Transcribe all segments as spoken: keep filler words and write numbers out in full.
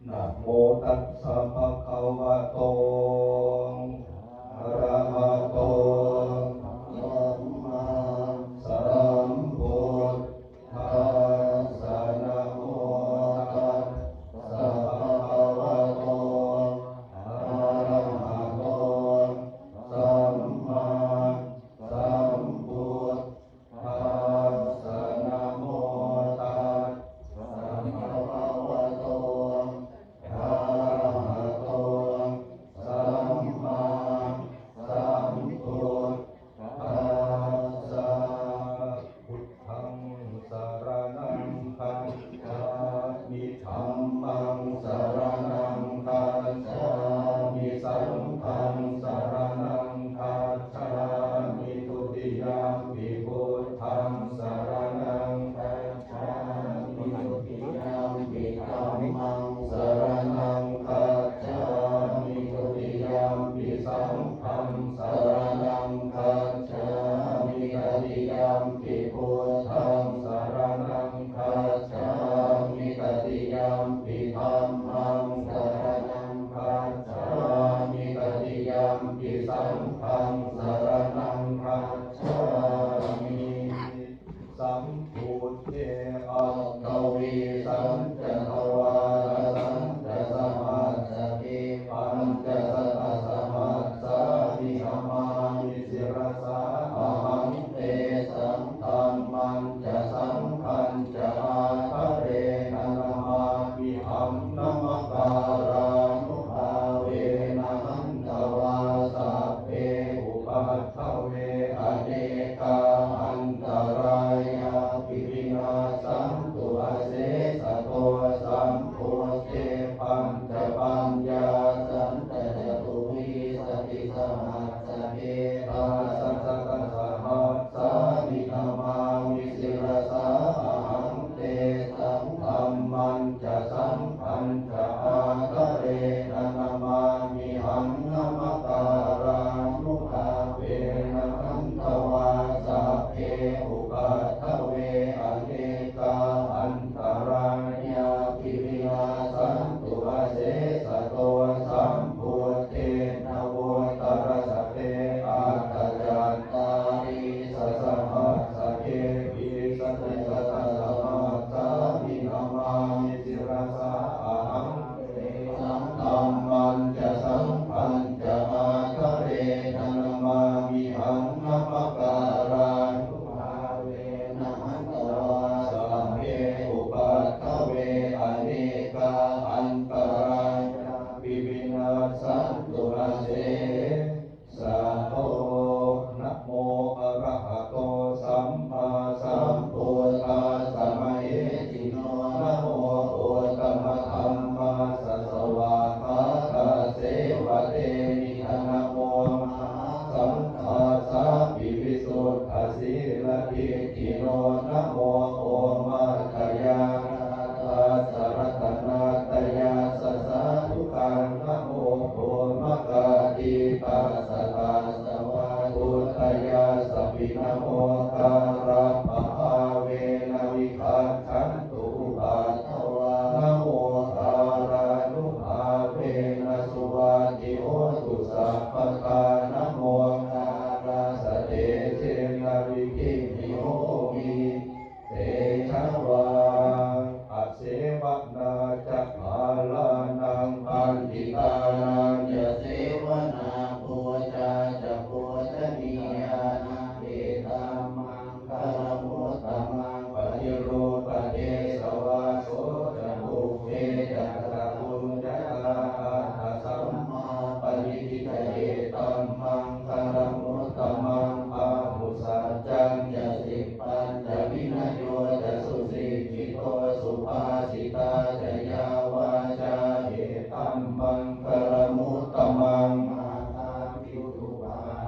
Namo tassa bhagavato arahato sammāsambuddhassa. Namo tassa bhagavato arahato sammāsambuddhassa. Namo tassa bhagavato arahato sammāsambuddhassa. Buddhaṃ saraṇaṃ gacchāmi. Dhammaṃ saraṇaṃ gacchāmi. Saṅghaṃ saraṇaṃ gacchāmi. Dutiyampi buddhaṃ saraṇaṃ gacchāmi. Dutiyampi dhammaṃ saraṇaṃ gacchāmi. Dutiyampi saṅghaṃ saraṇaṃ gacchāmi. Tatiyampi buddhaṃ saraṇaṃ gacchāmi. Tatiyampi dhammaṃ saraṇaṃ gacchāmi. Tatiyampi saṅghaṃ saraṇaṃ gacchāmi. Sambuddhe aṭṭhavīsañca dvādasañca sahassake pañcasatasahassāni namāmi sirasā ahaṃ. Tesaṃ dhammañca saṅghañca ādarena namāmihaṃ. Namakārānubhāvena hantvā sabbe upaddave anekā antarāyāpi vinassantu asesato. Sambuddhe pañcapaññāsañca catuvīsatisahassake dasasatasahassāni namāmi sirasā ahaṃ. Tesaṃ dhammañca saṅghañca ādarena namāmihaṃ. Namakārānubhāvena hantvā sabbe upaddave anekā antarāyāpi vinassantu asesato. Sambuddhe navuttarasate aṭṭhacattālīsasahassake vīsatisatasahassāni namāmi sirasā ahaṃ. Tesaṃ dhammañca saṅghañca ādarena namāmihaṃ. Namakārānubhāvena hantvā sabbe upaddave anekā antarāyāpi vinassantu ase sato. Namo arahato sammāsambuddhassa mahesino. Namo uttamadhammassa svākkhātasseva tenidha. Namo mahāsaṅghassāpi visuddhasīladiṭṭhino. Namo omātyāraddhassa ratanattayassa sādhukaṃ. Namo omakātītassa tassa vatthuttayassapi. Namokārappabhāvena vigacchantu upaddavā. Namokārānubhāvena suvatthi hotu sabbadā. Namokārassa tejena vidhimhi homi tejavā. Asevanā ca bālānaṃ paṇḍitānañca sevanā, pūjā ca pūjanīyānaṃ, etammaṅ galamuttamaṃ. Paṭirūpadesavāso ca pubbe ca katapuññatā, attasammāpaṇidhi ca etammaṅgalamuttamaṃ. Bāhusaccañca sippañca vinayo ca susikkhito, subhāsitā ca yā vācā etammaṅgalamuttamaṃ. Mātā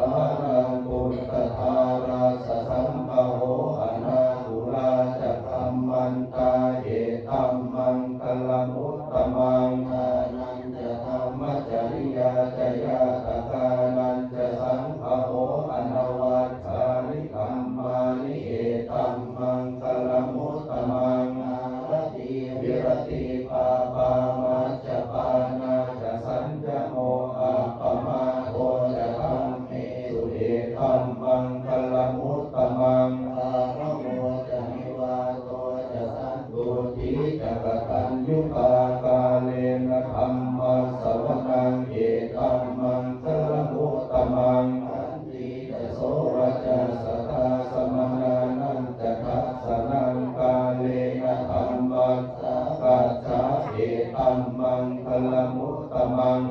ānaṃ puttadārassa saṅgaho, anākulā ca kammantā, etammaṅgalamuttamaṃ. Dānañca dhammacariyā ca, ñātakānañca saṅgaho, anavajjāni kammāni, etammaṅgalamuttamaṃ. Āratī viratī pāpā, majj etammaṅgalamuttamaṃ.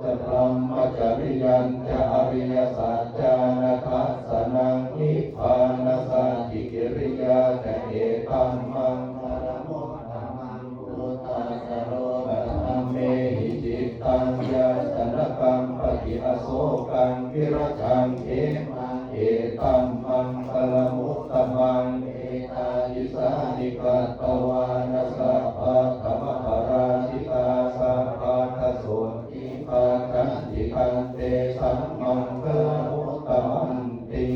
Brahmacariyañca ariyasaccāna dassanaṃ nibbānasacchikiriyā ca etammaṅgalamuttamaṃ. Phuṭṭhassa lokadhammehi cittaṃ yassa na kampati asokaṃ virajaṃ khemaṃ etammaṅgalamuttamaṃ. Etādisāni katvāna sabbatthamaparājitā sabbattha sotthiṃ gacchanti tantesaṃ maṅgalamuttamanti.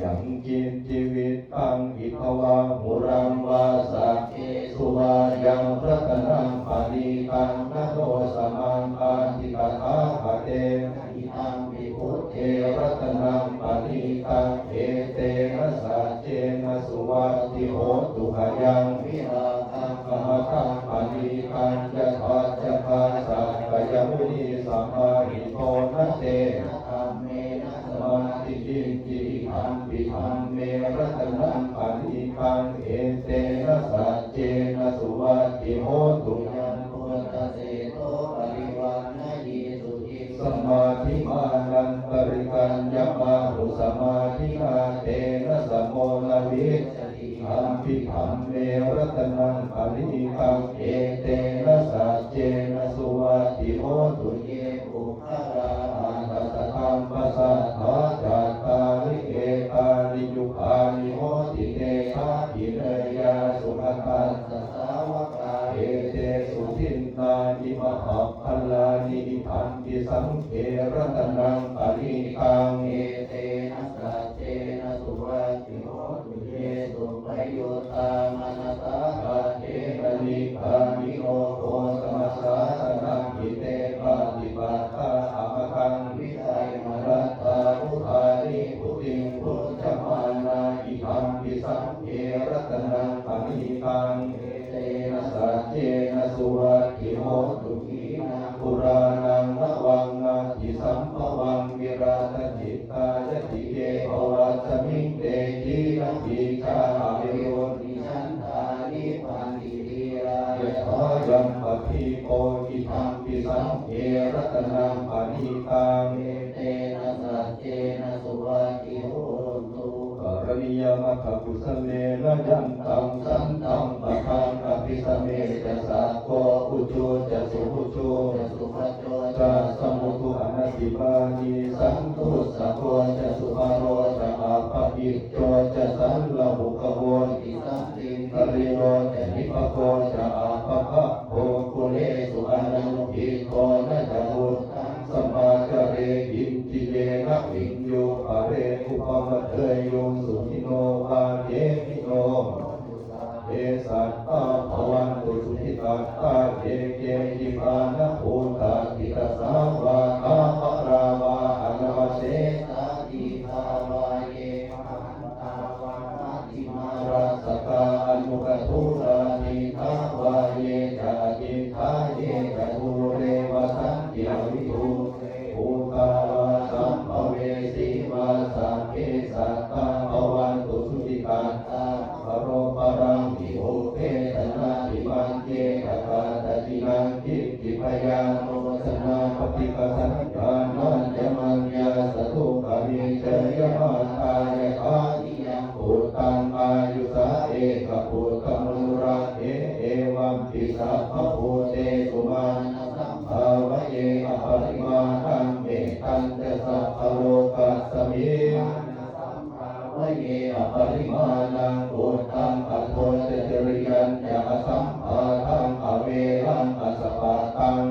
Yaṅkiñci vittaṃ idha vā huraṃ vā saggesu vā yaṃ ratanaṃ paṇītaṃ na no samaṃ atthi tathāgatena idampi buddhe ratanaṃ paṇītaṃ etena saccena suvatthi hotu. Khayaṃ virāgaṃ amataṃ paṇītaṃ yadajjhagā sakyamunī samāhito na tena dhammena samatthi kiñci idampi dhamme ratanaṃ paṇītaṃ etena saccena suvatthi hotu. Yambuddhaseṭṭho parivaṇṇayī suciṃ samādhimānantarikaññamāhu samādhinā tena samo na vijjati idampi dhamme ratanaṃ paṇītaṃ etena saccena suvatthi hotu. Ye puggalā aṭṭha sataṃ pasatthā cattāri etāni yugāni hoti te dakkhiṇeyyā sugatassa sāvakā etesu dinnāni mahapphalāni idampi saṅghe ratanaṃ paṇītaṃ etena saccena suvatthi hotu. Ye suppayuttā manasā daḷhena nikkāmino gotamasāsanamhi te pattipattā amataṃ vigayha laddhā mudhā nibbutiṃ bhuñjamānā idampi saṅghe ratanaṃ paṇītaṃ etena saccena suvatthi hotu. Khīṇaṃ purāṇaṃ navaṃ natthi sambhavaṃ virattacittāyatike bhavasmiṃ te khīṇabījā avirūḷhichandā nibbanti dhīrā yathāyampadīpo idampi saṅghe ratanaṃ paṇītaṃ etena saccena suvatthi hotu. Karaṇīyamatthakusalena yantaṃ santaṃ padaṃ abhisamecca sakko ujū ca suhujū ca subhañño cassa mudu anatimānī santussako ca subharo ca appakicco ca sallahukavutti santindriyo ca nipako ca appagabbho kulesu ananugiddho na ca khuddaṃ samācare kiñci yena viññū pare upavadeyyuṃ. Sukhino vā khemino hontu sabbe sattā bhavantu sukhitattā. Ye keci pāṇabhūtatthi tasā vā thāvarā vā anavasesā dīghā vā ye mahantā vā majjhimā rassakā aṇukathūlā diṭṭhā vā ye ca adiṭṭhā ye ca dūre vasanti avidūre bhūtā vā sambhavesī vā sabbe sattā bhavantu sukhitattā. Paro paraṃ hi uppedha nātimaññetha katthaci naṃ kiñci byārosanā paṭighasaññā nāññamaññassa dukkhamiccheyya. Mātā yathā niyaṃ puttaṃ āyusā ekaputtamanurakkhe evampi sabbabhūtesu mānasambhāvaye aparimāṇaṃ. Mettañca sabbalokasmiṃ mānasambhāvaye aparimāṇaṃ uddhaṃ adho ca tiriyañca asambādhaṃ averaṃ asapattaṃ.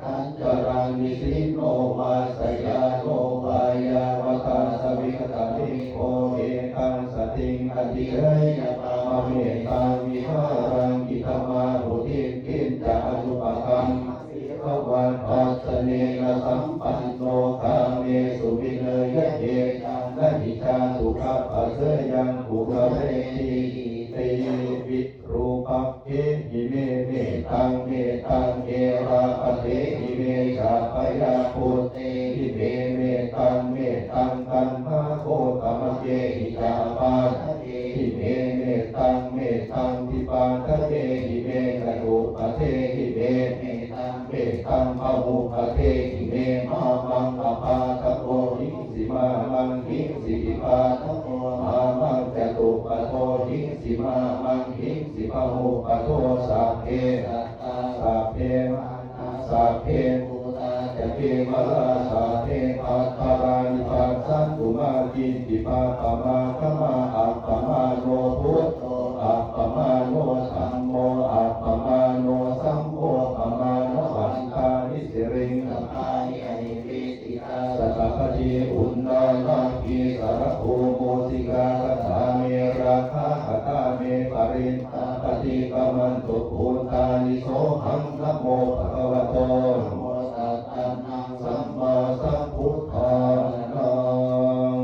Tiṭṭhañcaraṃ nisinno vā sayāno vā yāvatassa vigatamiddho etaṃ satiṃ adhiṭṭheyya brahmametaṃ vihāraṃ idhamāhu. Diṭṭhiñca anupagamma sīlavā dassanena sampanno kāmesu vineyya gedhaṃ na hi jātu gabbhaseyyaṃ punaretīti. Virūpakkhehi me mettaṃ mettaṃ erāpathehi me chābyāputtehi me mettaṃ mettaṃ kaṇhāgotamakehi ca apādakehi me mettaṃ mettaṃ dipādakehi me catuppadehi Mettaṃ mettaṃ pahūpade ime māmaṃ apādako hinsi māmaṃ hinsi dvipādako māmaṃ catupādo hinsi māmaṃ hinsi pahūpado. Sabbe sattā sabbe prāṇā sabbe bhūtā ca kevalā sabbe bhadrāni passantu mā kiñci pāpamāgamā. Appamāṇo buddho appamāṇo dhammo appamāṇo saṅgho pamāṇavantāni siriṃsapāni ahi vicchikā satapadī uṇṇānābhī sarabū mūsikā. Katā me rakkhā katā me parittā paṭikkamantu bhūtāni. Sohaṃ namo bhagavato namo sattannaṃ sammāsambuddhānaṃ.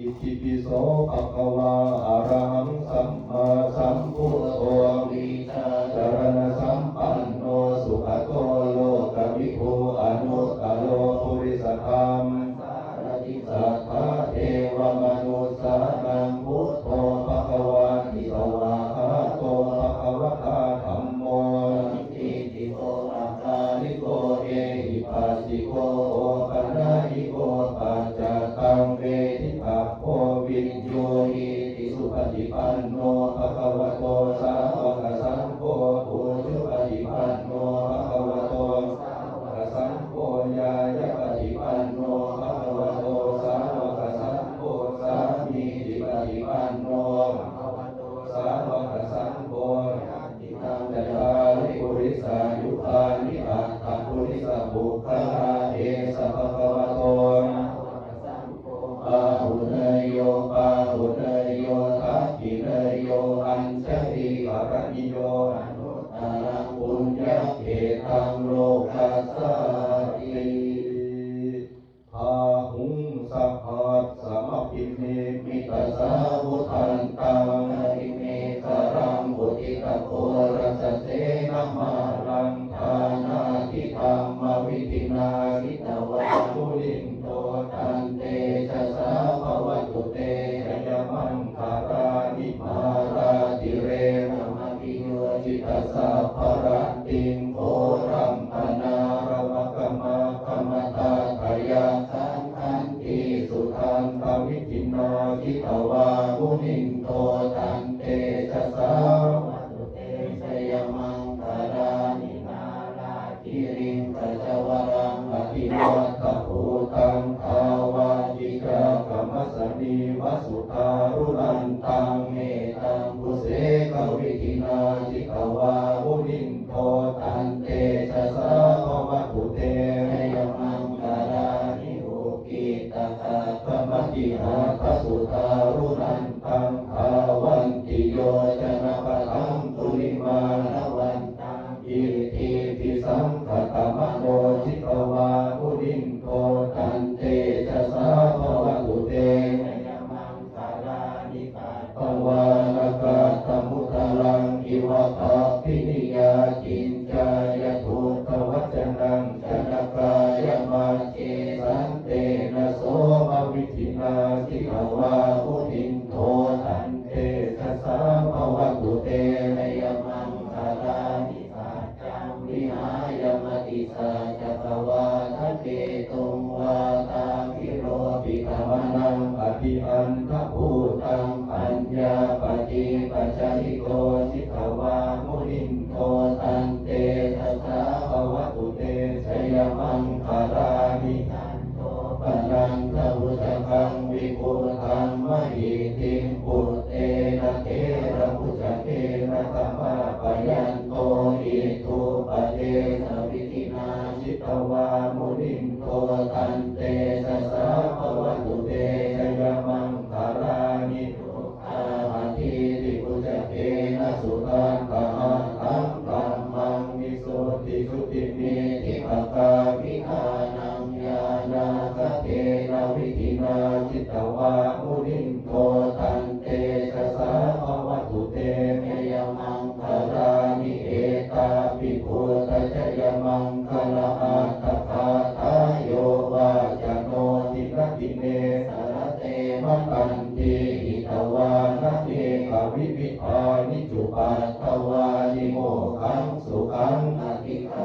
Itipi so bhagavā arahaṃ sammāsambuddho vijjācaraṇasampanno sugato lokavidū anuttaro purisadammasārathi satthā devamanussānaṃ buddho bhagavāti. Svākkhāto bhagavatā dhammo sandiṭṭhiko akāliko ehipassiko opanayiko paccattaṃ veditabbo viññūhīti. Supaṭipanno bhagavato sāvakasaṅgho ujupaṭipanno bhagavato sāvakasaṅgho ñāyapaṭipanno bhagavato sāvakasaṅgho sāmīcipaṭipanno bhagavato sāvakasaṅgho yadidaṃ cattāri purisayugāni aṭṭha purisapuggalā esa bhagavato sāvakasaṅgho āhuneyyo pāhuneyyo dakkhiṇeyyo añjalikaraṇīyo anuttaraṃ puññakkhettaṃ lokassāti. Bāhuṃ sahassamabhinimmitasāvudhantaṃ girimekhalaṃ uditaghorasasenamāraṃ dānādidhammavidhinā jitavā munindo tantejasā bhavatu te jayamaṅgalāni. Mārātirekamabhiyujjhitasabbarattiṃ ghorampanāḷavakamakkhamathaddhayakkhaṃ khantīsudantavidhinā jitavā munindo tantejasā bhavatu te jayamaṅgalāni. Nāḷā giriṃ gajavaraṃ atimattabhūtaṃ dāvaggicakkamasanīva sudāruṇantaṃ mettambusekavidhinā jitavā munindo tantejasā bhavatu te jayamaṅgalāni. Ukkhittakhaggamatihatthasudāruṇantaṃ dhāvantiyojanapathaṅgulimālavantaṃ iddhībhisaṅkhatamano jitavā munindo tantejasā bhavatu te jayamaṅgalāni. Katvāna kaṭṭhamudaraṃ iva gabbhinīyā ciñcāya duṭṭhavacanaṃ janakāyamajjhe santena somavidhinā jitavā munindo tantejasā bhavatu te jayamaṅgalāni. Saccaṃ vihāya matisaccakavādaketuṃ vādābhiropitamanaṃ atiandhabhūtaṃ paññāpadīpajalito jitavā munindo tantejasā bhavatu te jayamaṅgalāni. Nandopanandabhujagaṃ vibudhaṃ mahiddhiṃ puttena therabhujagena damāpayanto iddhūpadesavidhinā jitavā munindo tantejasā bhavatu te jayamaṅgalāni. Duggāhadiṭṭhibhujagena sudaṭṭhahatthaṃ brahmaṃ visuddhijutimiddhibakābhidhānaṃ ñāṇāgadena vidhinā jitavā munindo tantejasā bhavatu te jayamaṅgalāni. Etāpi buddhajayamaṅgalaaṭṭhagāthā yo vācano dinadine sarate matandī hitvānanekavividhāni cupaddavāni mokkhaṃ sukhaṃ adhigā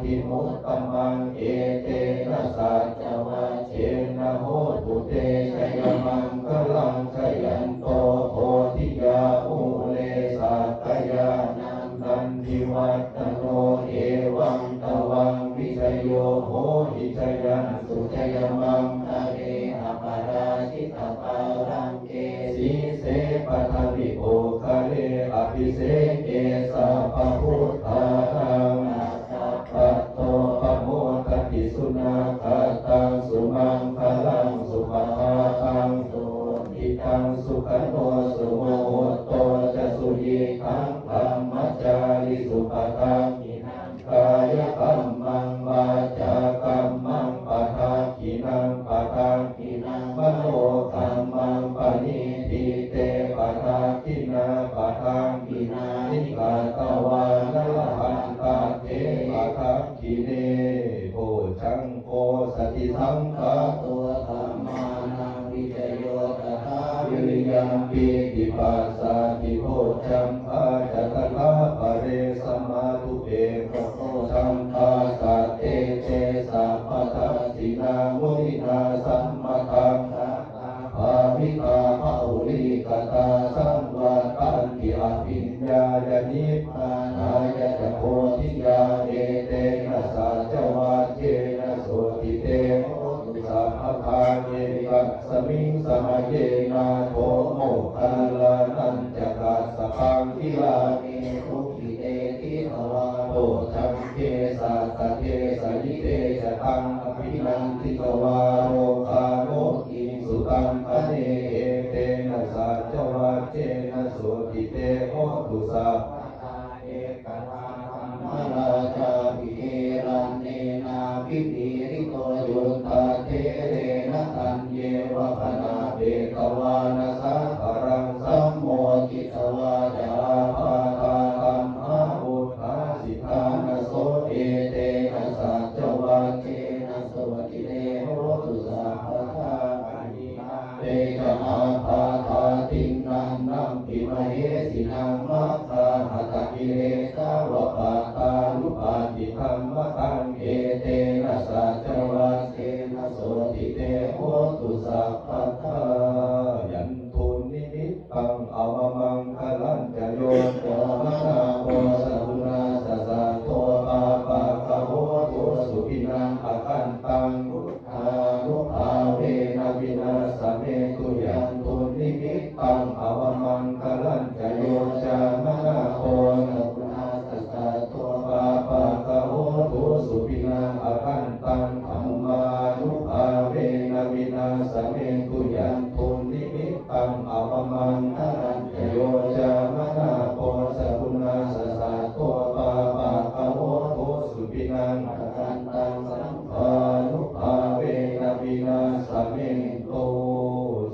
Vimuttamaṃ etena saccavajjena hotu te jayamaṅgalaṃ. Jayanto bodhiyā mūle sakyānaṃ nandivaḍḍhano evaṃ tvaṃ vijayo hohi jayassu jayamaṅgale aparājitapallaṅke sīse paṭhavipokkhare abhiseke sabbabuddhānaṃ aggappatto pamodati. Sunakkhattaṃ sumaṅgalaṃ supabhātaṃ suhuṭṭhitaṃ sukhaṇo sumuhutto ca suyiṭṭhaṃ brahmacārisu. Padakkhiṇaṃ kāyakammaṃ vācākammaṃ padakkhiṇaṃ padakkhiṇaṃ manokammaṃ paṇidhī te padakkhiṇā padakkhiṇāni katvāna labhantatthe padakkhiṇe. Bojjhaṅgo satisaṅkhāto dhammānaṃ vicayo tathā viriyampīti passaddhi bojjhaṅgā ca tathāpare samādhupekkhabojjhaṅgā sattete sabbadassinā muninā sammadakkhātā bhāvitā bahulīkatā saṃvattanti abhiññāya nibbānāya ca bodhiyā. Etena saccavajjena sotthi te hotu sabbadā. Ekasmiṃ samaye nātho moggallānañca kassapaṃ gilāne dukkhite disvā bojjhaṅge satta desayi. Te ca taṃ abhinanditvā rogā mucciṃsu taṅkhaṇe. Etena saccavajjena sotthi te hotu sabbadā. Ekadā dhammarājāpi gelaññenābhipīḷito cundattherena taññeva bhaṇāpetvāna sādaraṃ sammoditvā ca ābādhā tamhā vuṭṭhāsi ṭhānaso. Etena saccavajjena sotthi te hotu sabbadā. Te ca ābādhā tiṇṇannampi mahesinaṃ maggāhatakilesāva pattānuppattidhammataṃ. Etena saccavajjena sotthi te hotu sabbadā. Yandunnimittaṃ avamaṅgalañca yo cāmanāpo sakuṇassa saddo pāpaggaho dussupinaṃ akantaṃ buddhānubhāvena vināsamentu. Yandunnimittaṃ avamaṅgalañca yo cāmanāpo sakuṇassa saddo pāpaggaho dussupinaṃ akantaṃ dhammānubhāvena vināsamentu. Yandunnimittaṃ avamaṅgalañca yo cāmanāpo sakuṇassa saddo pāpaggaho dussupinaṃ akantaṃ saṅghānubhāvena vināsamentu.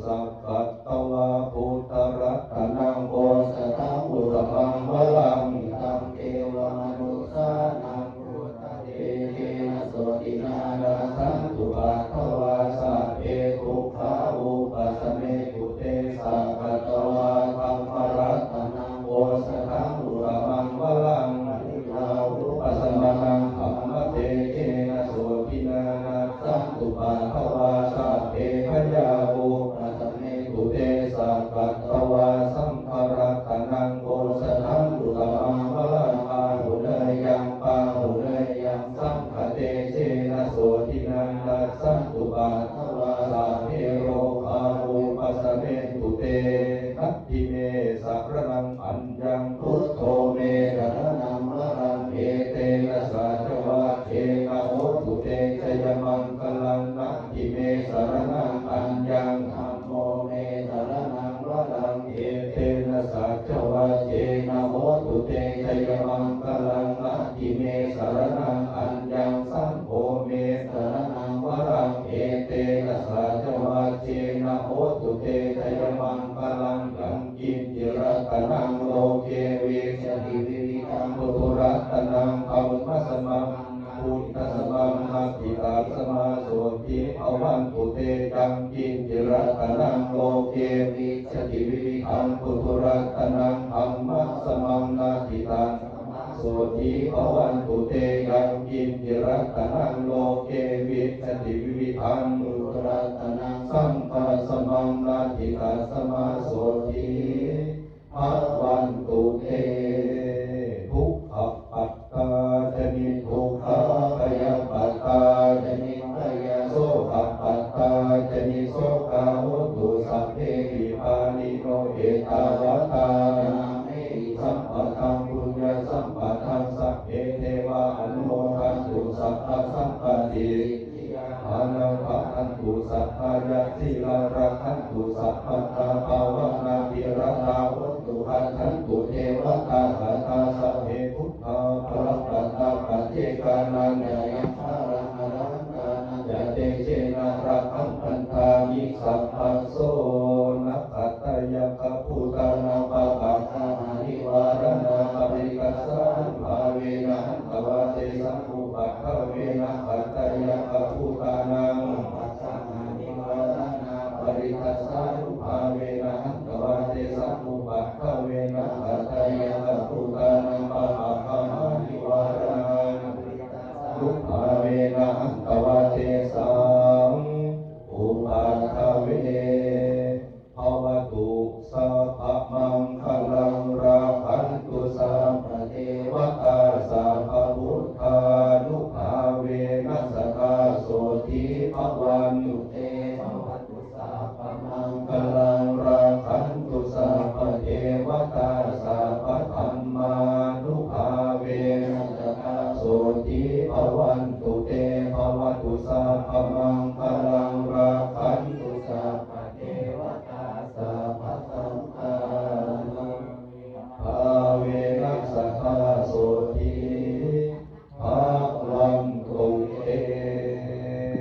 Sakkatvā buddharatanaṃ osathaṃ uttamaṃ varaṃ hitaṃ devamanussānaṃ buddhatejena sotthinā nassantupaddavā sabbe dukkhā vūpasamentu te. Sakkatvā dhammaratanaṃ osathaṃ uttamaṃ varaṃ avirāhūpasamanaṃ dhammatejena sotthinā nassantupaddavā sabbe bhayā vūpasamentu te. Sakkatvā saṅgharatanaṃ osathaṃ uttamaṃ varaṃ āhuneyyaṃ pāhuneyyaṃ saṅghatejena sotthinā nassantupaddavā sabbe rogā vūpasamentu te. Natthi me saraṇaṃ aññaṃ buddho me saraṇaṃ varaṃ etena saccavajjena hotu te jayamaṅgalaṃ. Natthi me saraṇaṃ aññaṃ dhammo me saraṇaṃ varaṃ etena saccavajjena hotu te jayamaṅgalaṃ. Natthi me saraṇaṃ aññaṃ saṅgho me saraṇaṃ varaṃ etena saccavajjena hotu te jayamaṅgalaṃ. Yaṅkiñci ratanaṃ loke vijjati vividhaṃ puthu ratanaṃ dhammasamaṃ buddhasamaṃ natthi tasmā sotthī bhavantu te. Yaṅkiñci ratanaṃ loke vijjati vividhaṃ puthu ratanaṃ dhammasamaṃ natthi tasmā sotthī bhavantu te. Yaṅkiñci ratanaṃ loke vijjati vividhaṃ puthu ratanaṃ saṅghasamaṃ natthi tasmā sotthī bhavantu te. Dukkhappattā ca niddukkhā bhayappattā ca nibbhayā sokappattā ca nissokā hontu sabbepi pāṇino. Ettāvatā ca amhehi sambhataṃ puññasampadaṃ sabbe devānumodantu sabbasampattisiddhiyā. Dānaṃ dadantu saddhāya sīlaṃ rakkhantu sabbadā bhāvanābhiratā hontu gacchantu devatāgatā. Sabbe buddhā balappattā paccekānañca yaṃ balaṃ arahantānañca tejena rakkhaṃ bandhāmi sabbaso. Nakkhattayakkhabhūtānaṃ pāpaggahanivāraṇā parittassānubhāvena hantvā tesaṃ upaddave. Nakkhattayakkhabhūtānaṃ pāpaggahanivāraṇā parittassānubhāvena hantvā tesaṃ upaddave. Nakkhattayakkhabhūtānaṃ pāpaggahanivāraṇā parittassānubhāvena hantvā tesaṃ upaddave.